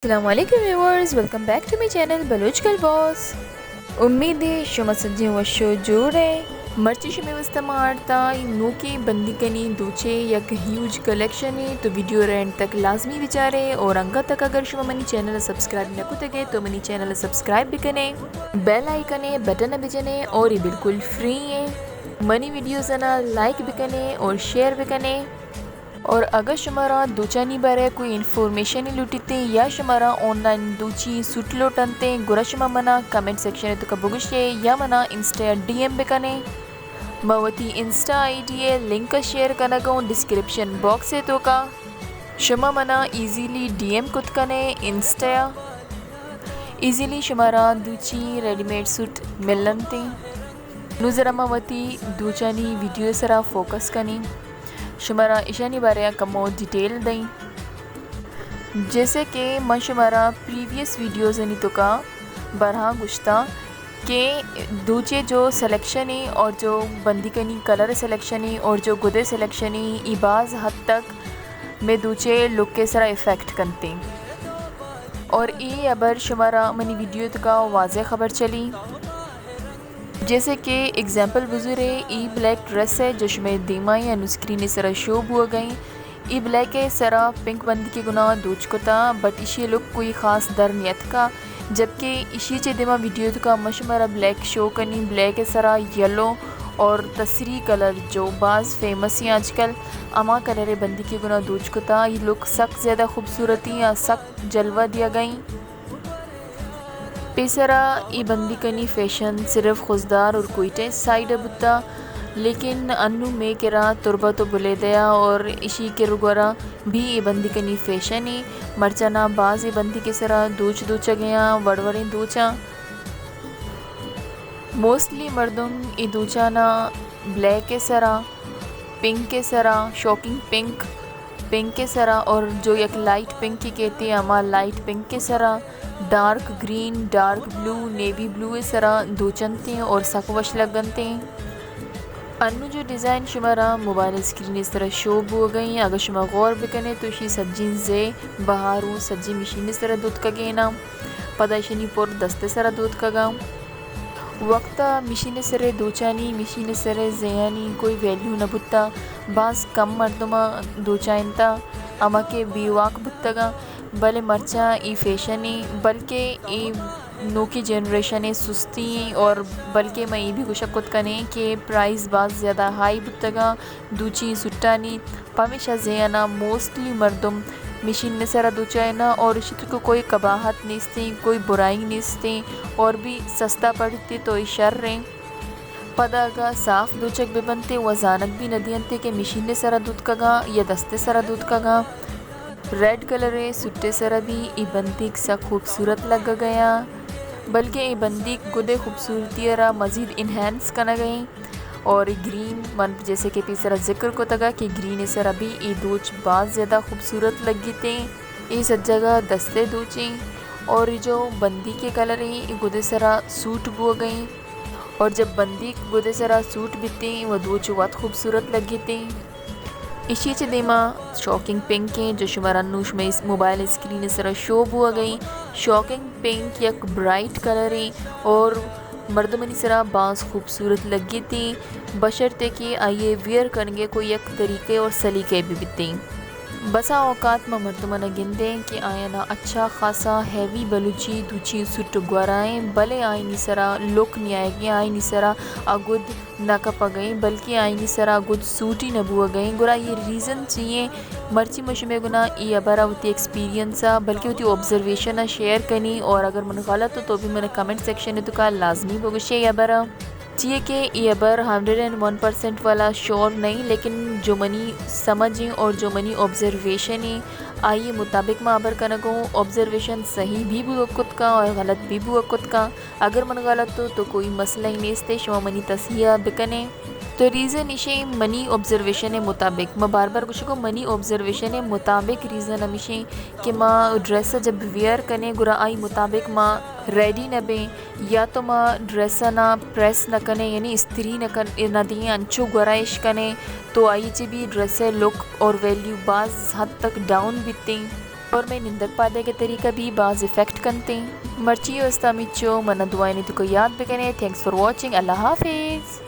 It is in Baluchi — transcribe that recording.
السلام علیکم viewers, welcome back to my channel Baloch girl boss. امید ہے شما سجیں وش و جوڑ ئے۔ مرچی شمے واسطہ ما آرتا نوکیں بندیکانی دوچے یک ہیوج کلیکشن ہے، تو ویڈیو رینڈ تک لازمی بچارے اور انگا تک اگر شما منی چینل سبسکرائب نہ کتگے تو منی چینل سبسکرائب بکنے، بیل آئیکن بٹن بجنے اور یہ بالکل فری ہے۔ منی ویڈیوز انا لائک بکنے اور شیئر بکنے۔ اور اگر شمارا دوچانی بارے کوئی انفارمیشن لوٹیتے یا شمارا آن لائن دوچی سوٹ لوٹنتے، گڑا شما منا کمنٹ سیکشن توکا بگوشے یا منا انسٹا ڈی ایم بکنے۔ ما وتی Insta I D link share کنگا ہوں ڈسکرپشن باکس توکا۔ شما منا ایزیلی ڈی ایم کت کنے انسٹا۔ ایزیلی شمارا دوچی ریڈی میڈ سوٹ ملنتے۔ نو ذرا ما وتی دوچانی ویڈیو سرا فوکس کنیں۔ شمارا اشانی بارے کمو ڈیٹیل دیں۔ جیسے کہ من شمارا پریویس ویڈیوز نی توکا برہاں گوشتا کہ دوچے جو سلیکشن ہے اور جو بندیکانی کلر سلیکشن ہے اور جو گدے سلیکشن ہے، ای باز حد تک میں دوچے لک سرا افیکٹ کنتے۔ اور ای ابر شمارا منی ویڈیو توکا واضح خبر چلی۔ جیسے کہ ایگزامپل بزورے، ای بلیک ڈریس ہے جو شمے دیما انو اسکرین سرا شو بوگئیں۔ ای بلیک سرا پنک بندیکے گنا دوچ کتا، بٹ اشی لک کوئی خاص در نیتکا، جبکہ اشی چے دیما ویڈیو توکا من شمارا بلیک شو کنی، بلیک سرا یلو اور تسری کلر جو باز فیمس ہیں آج کل، اما کلر بندیکے گنا دوچ کتا۔ ای لک سک زیادہ خوبصورتی یا سک جلوہ دیگئیں۔ پیسرا ای بندیکانی فیشن صرف خضدار اور کوئٹہ سائیڈ بوتا، لیکن انو مے کرا تربت و بلیدیا اور اشی کرا گورا بھی ای بندیکانی فیشن ہے۔ مرچانا باز ای بندیکے سرا دوچ دوچگیاں، وڑ وڑیں دوچاں۔ موسٹلی مردم ای دوچانا بلیک سرا، پنک سرا، شاکنگ پنک، پنک سرا اور جو یک لائٹ پنک کہتے ہیں، ہما لائٹ پنک سرا، dark green, dark blue, navy blue سرا دوچنتے ہیں اور سک وش لگنتے ہیں۔ انو جو ڈیزائن شمارا موبائل اسکرین سرا شو بوگئیں، اگر شما غور بکنے تو اشی سجین زے بہاروں سجین مشین سرا دوتکگینا، پدا اشانی پر دست سرا دوتکگا۔ وقتا مشین سرے دوچانی، مشین سرے زیانی کوئی ویلیو نہ بوتا، باز کم مردما دوچائینتا، ہما کہ بے واک بوتگا، بلے مرچاں ای فیشن ای، بلکہ ای نوکی جنریشن سستی اور بلکہ ما ای بھی گوشگ کت کنیں کہ پرائز باز زیادہ ہائی بوتگا دوچی سوٹانی۔ پمیشا زینا موسٹلی مردم مشین سرا دوچائینا اور اشی توکا کوئی قباحت نیستیں، کوئی برائی نیستیں اور بھی سستا پڑتے تو ای شر ہیں۔ پدا اگا صاف دوچگ بہ بنتے و زانگ بھی نہ دینتے کہ مشین سرا دوتکگا یا دست سرا دوتکگا۔ ریڈ کلر سوٹ سرا بھی ای بندیک سک خوبصورت لگگیا، بلکہ ای بندیک گدے خوبصورتی را مزید انہینس کنگئیں۔ اور گرین، من جیسے کہ پیسرا ذکر کتگا کہ گرین سرا بھی ای دوچ باز زیادہ خوبصورت لگیتے۔ ای سجگا دستے دوچیں اور ای جو بندیک کلر ہیں، ای گدے سرا سوٹ بوگئیں اور جب بندیک گدے سرا سوٹ بیتیں، و دوچ وت خوبصورت لگیتے۔ اشی چہ دیما شاکنگ پنک ہیں، جو شمارا نو شمے اس موبائل اسکرین سرا شو بوگئیں۔ شاکنگ پنک یک برائٹ کلر ہیں اور مردمانی سرا باز خوبصورت لگیتی، بشرطے کہ آئی ء ویئر کنگ ء کوئی یک طریقے اور سلیقے بہ بیتیں۔ بسا اوقات ما مردماں گندیں کہ آیانا اچھا خاصا ہیوی بلوچی دوچی سوٹ گورائیں، بلے آئینی سرا لک نیائگیں، آئینی سرا اگد نہ کپگئیں، بلکہ آئینی سرا گد سوٹی نہ بوگئیں۔ گڑا یہ ریزن چی ایں؟ مرچی من شمے گنا ای ہبرا وتی ایکسپیرینس ء بلکہ وتی آبزرویشن ء شیئر کنی، اور اگر من غلط ہوں تو بھی من کمنٹ سیکشن ء توکا لازمی بگوشے ای ہبرا۔ چیئے کہ ای ہبر ہنڈریڈ اینڈ ون پرسینٹ والا شور نہیں، لیکن جو منی سمجھ ایں اور جو منی آبزرویشن ایں، آئی مطابق ما ہبر کنگوں۔ آبزرویشن صحیح بھی بوگ کت کاں اور غلط بھی بوگ کت کاں۔ اگر من غلط ہوں تو کوئی مسئلہ ہی نیست ہے، شما منی تصحیح بکنے۔ تو ریزن ایشیں منی آبزرویشن مطابق، ما بار بار گوشگوں منی آبزرویشن مطابق ریزن ہمیشیں کہ ما ڈریس جب ویئر کنے گڑا آئی مطابق ما ریڈی نہ بیں، یا تو ما ڈریس نا پریس نہ کنے، یعنی استری نہ کن، نہ دیں، انچو گورائش کنے تو آئی چی بھی ڈریس لک اور ویلیو باز حد تک ڈاؤن بیتیں۔ اور مئے نندگ پادگ ءِ طریقہ بھی باز افیکٹ کنتیں۔ مرچی ءِ واسطہ ہمیچو، منا دعائیں توکا یاد بکنے۔ Thanks for watching. اللہ حافظ۔